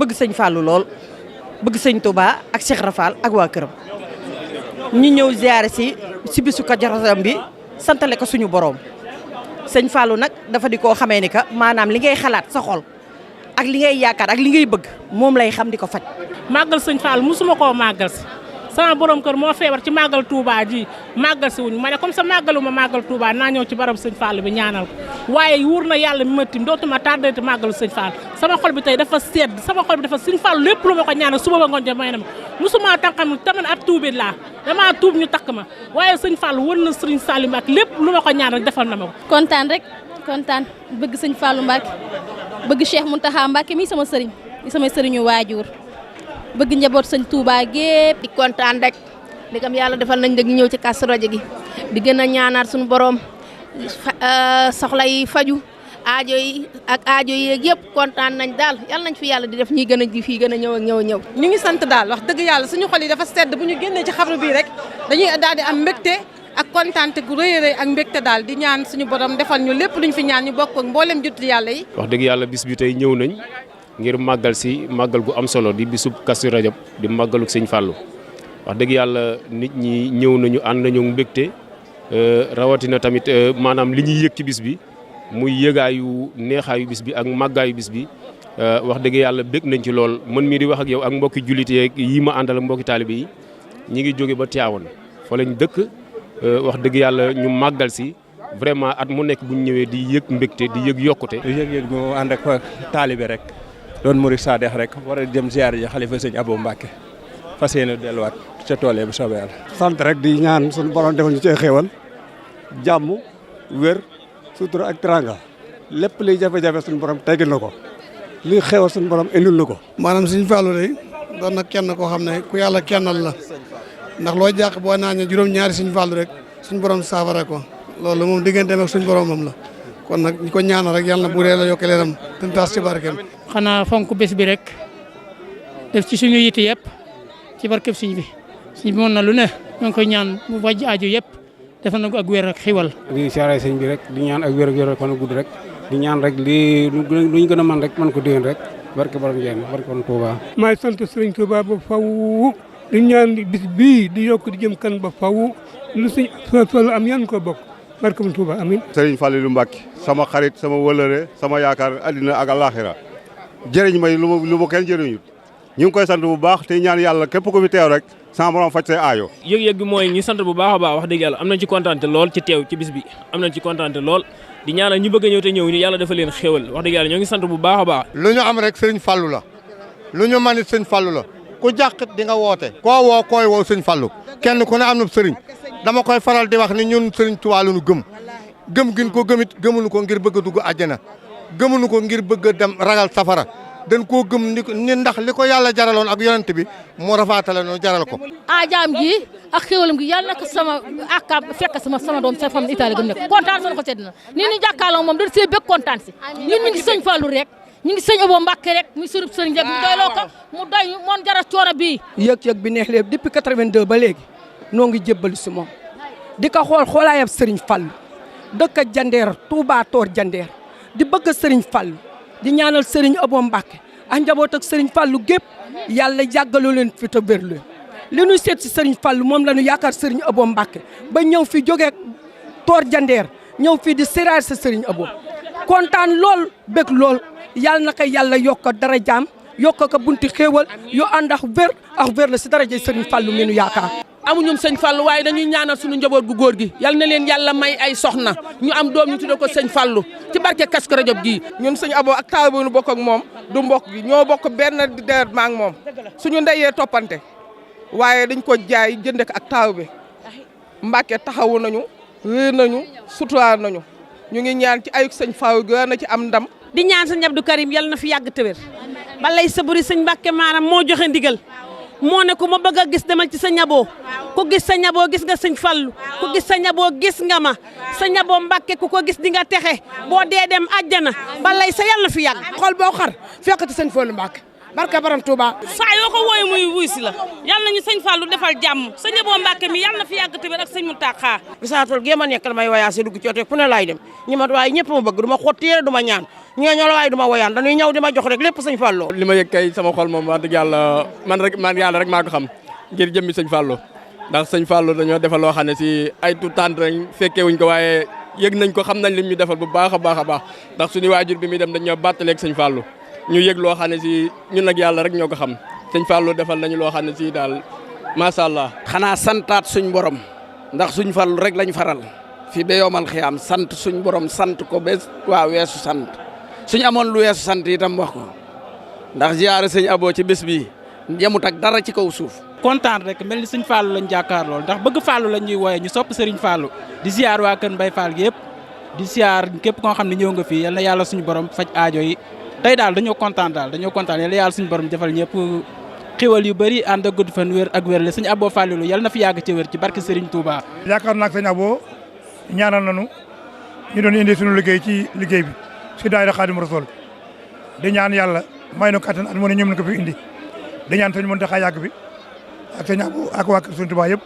bëgg sëñ Fallou lool bëgg sëñ Touba ak Cheikh Rafal ak waa këram ñu ñëw ziaré si bisu Kazu bi santale ko suñu borom sëñ Fallou nag dafa di koo xamee ni que maanaam li ngay xalaat sa xol ak li ngay yaakaar ak li ngay bëgg moom lay xam di ko faj. màggal sëñ Fallou musuma koo màggal si sama borom kër moo feebar ci màggal Touba ji màggal si wuñ ma ne comme ça màggaluma màggal Touba naa ñëw ci barab sëñ Fallou bi ñaanal ko waaye wóor na yàlla mi ma tim dootuma tardé màggalu sëñ Fallou sama xol bi tey dafa sedd sama xol bi dafa sëñ Fallou lépp lu ma ko ñaanal suba ba ngoon ja may na ma musuma tànkam tamit ab tuubit laa damaa tuub ñu takk ma waaye sëñ Fallou wër na sëriñ Saliou Mbacke lépp lu ma ko ñaanal defal na ma ko. kontaan rek kontaan bëgg sëñ Fallou Mbacke bëgg Cheikh Mountakha Mbacke mi sama sëriñ sama sëriñu waajur bëgg njaboot sëñ Touba gépp di kontaan rek ndegam yàlla defal nañ dëgg ñëw ci Kazu Rajab gi di gën a ñaanaat suñu borom soxla yi faju aajo yi ak aajo yi yëpp kontaan nañ daal yàlla nañ fi yàlla di def ñuy gën a ji fii gën a ñëw ak ñëw. ñu ngi sant daal wax dëgg yàlla suñu xol yi dafa sedd bu ñu génnee ci xabru bii rek dañuy daal di am mbégte ak kontaante gu rëy a rëy ak mbégte daal di ñaan suñu borom defal ñu lépp luñ fi ñaan ñu bokk ak mboolem juttu yàlla yi. wax dëgg yàlla bis bi tey ñëw nañ ngir màggal si màggal gu am solo di bisub Kazu Rajab di màggaluk sëñ Fallou wax dëgg yàlla nit ñi ñëw nañu ànd nañu mbégte rawatina tamit maanaam li ñuy yëg ci bis bi muy yëgaayu neexaayu bis bi ak màggaayu bis bi wax dëgg yàlla bég nañ ci lool man mii di wax ak yow ak mbokki jullit yeeg yi ma àndal ak mbokki taalibe yi ñi ngi jóge ba Tivaouane fa lañ dëkk wax dëgg yàlla ñu màggal si vraiment at mu nekk bu ñu ñëwee di yëg mbégte di yëg yokkute. yëg ñu ànd ak taalibe rek doon murid saadex rek war a dem ziar ji xalifa sëñ Abou Mbacke fas yéene delluwaat ca tool yi bu soobee yàlla. sant rek di ñaan suñu borom defal ñu ci xéewal jàmm wér sutura ak teranga lépp liy jafe-jafe suñu borom teggil na ko liy xéewal suñu borom indil na ko. maanaam sëñ Fallou de doon na kenn koo xam ne ku yàlla kennal la ndax loo jàq boo naanee juróom-ñaari sëñ Fallou rek suñu borom saafara ko loolu moom digganteem ak suñu borom moom la kon nag ñu ko ñaanal rek yàlla na bu dee la yokk leeram te taas ci barkeem. xanaa fonk bés bi rek def ci suñu yitte yëpp ci barkeb sëñ bi sëñ bi mën na lu ne ñoo ngi koy ñaan mu wàjj aajo yëpp defal na ko ak wér ak xiwal. di siyaare sëñ bi rek di ñaan ak wér kon gudd rek di ñaan rek lii lu ñu gën a mën rek mën ko déwén rek barke borom Ndiène barke borom Touba. maay sant sëriñ Touba ba faw di ñaan bis bii di yokk di jëm kan ba faw lu sëñ Fallu am yan ko bokk barke borom Touba amiin. Sëriñ Fallou Mbacke sama xarit sama wëlëre sama yaakaar àddina ak àllaaxira jëriñ may lu ma kenn jëriñut ñu ngi koy sant bu baax te ñaan yàlla képp ko fi teew rek sama borom faj say aajo. yëg-yëg bi mooy ñu sant bu baax a baax wax dëgg yàlla am nañ ci kontaante lool ci teew ci bis bi am nañ ci kontaante lool di ñaanal ñu bëgg a ñëw te ñëw ñu yàlla dafa leen xéewal wax dëgg yàlla ñoo ngi sant bu baax a baax. lu ñu am rek sëriñ Fallou la lu ñu manit sëriñ Fallou la ku jàqit di nga woote koo woo koy woo sëriñ Fallou kenn ku ne am na sëriñ dama koy faral di wax ni ñun sëriñ Tuubaa lu ñu gëm gin ko gëmit gëmuñu ko ngir bëgg a dugg àjjana gëmuñu ko ngir bëgg a dem ragal safara dañ koo gëm ni ndax li ko yàlla jaraloon ak yonent bi moo rafaatale noonu jaral ko. aajaam gi ak xéwalam gi yàlla naka sama akam fekk sama doom sa fam Italie gëm nekk kontaan sama ko sedd na nii ñu jàkkaarloo moom dañ see bëgg kontaan si ñun ñu ngi sëñ Fallou rek ñu ngi sëñ Abou Mbacke rek muy sërub sëriñ rek ñu doyloo ko mu doy moon jara coono bii. yëg-yëg bi neex léegi depuis 82 ba léegi noo ngi jébbalu si moom di ko xoolaayab sëriñ Fallou dëkk Jandeer Touba Toor Jandeer di bëgg sëriñ Fallou di ñaanal sëriñ Abou Mbacke ak njaboot ak sëriñ Fallou gépp yàlla jàggaloo leen fi te wér leen li ñu seet si sëriñ Fallou moom la ñu yaakaar sëriñ Abou Mbacke ba ñëw fi jógee Toor Jandeer ñëw fii di siraar sa sëriñ Abou kontaan lool bëgg lool yàlla na ko yàlla yokk dara jaam yokk ko bunti xéewal yu ànd ak wér la si daraja sëriñ Fallou mi nu yaakaar. amuñu sëñ Fallou waaye dañuy ñaanal suñu njaboot gu góor gi yal na leen yàlla may ay soxna ñu am doom ñu tuddee ko sëñ Fallou ci barke Kazu Rajab gi ñun sëñ Abo ak taaw bi nu bokk ak moom du mbokk gi ñoo bokk benn deret ma ak moom suñu ndeyee toppante waaye dañ ko jaay jënd ko ak taaw bi Mbacke taxawu nañu wéer nañu suturaal nañu ñu ngi ñaan ci ayuk sëñ Fallou gi na ci am ndam. di ñaan sëñ Abdou Karim yàlla na fi yàgg te wér balay saburi sëñ Mbacke maanaam moo joxe ndigal moo ne ku ma bëgg a gis demal ci sa ñaboo ku gis sa ñaboo gis nga sëñ Fallou ku gis sa ñaboo gis nga ma sa ñaboo Mbacke ku ko gis di nga texe boo dee dem àjjana balay sa yàlla fi yàgg. xol boo xar fekkati sëñ Fallou Mbacke barka baram Touba. saa yoo ko wooyu muy wuy si la yàlla nañu sëñ Fallou defal jàmm sa ñaboo Mbacke mi yàlla na fi yàgg te wér ak sëñ Mountakha. bisaatul géema nekkal may wayaase dugg ci oto ku ne laay dem ñi ma waaye ñëpp ma bëgg du ma xotti yére du ma ñaan ñeeñoo la waaye du ma woyaan dañuy ñëw di ma jox rek lépp sëñ Fallou. li ma yëg kay sama xol moom wax dëgg yàlla man yàlla rek maa ko xam ngir jëmmi sëñ Fallou ndax sëñ Fallou dañoo defal loo xam ne si ay tout temps lañ fekkee wuñ ko waaye yëg nañ ko xam nañ lim ñu defal bu baax a baax a baax ndax suñu waajur bi muy dem dañ ñoo bàttaleeg sëñ Fallou ñu yëg loo xam ne si ñun nag yàlla rek ñoo ko xam sëñ Fallou defal nañu loo xam ne si daal macha allah. xanaa santaat suñ borom ndax suñ Fallou rek lañ faral fii ba yomal xiyaam sant suñ borom sant ko ba waa weesu sant suñ amoon lu weesu sant itam wax ko ndax ziyaare sëñ Abo ci bés bi yemut ak dara ci kaw suuf. kontaan rek mel ni suñ Fallou lañ jàkkaar lool ndax bëgg Fallou lañ ñuy wooye ñu sopp Serigne Fallou di ziar waa Kër Mbaye Fall gi yëpp di ziar képp koo xam ne ñëw nga fii yal na yàlla suñu borom faj aajo yi tey daal dañoo kontaan yal na yàlla suñu borom defal ñëpp xiwal yu bëri ànd ak gudd fan wér ak wér la sëñ Abo Fallou yal na fi yàgg ci wér ci barke Serigne Touba. yaakaar naa ak sëñ Abo ñaanal nañu ñu doon indi suñu liggéey ci liggéey bi si daayira Xaadimu Rasuul di ñaan yàlla may nu kattan at mu ne ñoom ko fi indi di ñaan sëñ Mountakha yàgg bi ak sëñ Abo ak waa Kër Sëñ Touba yëpp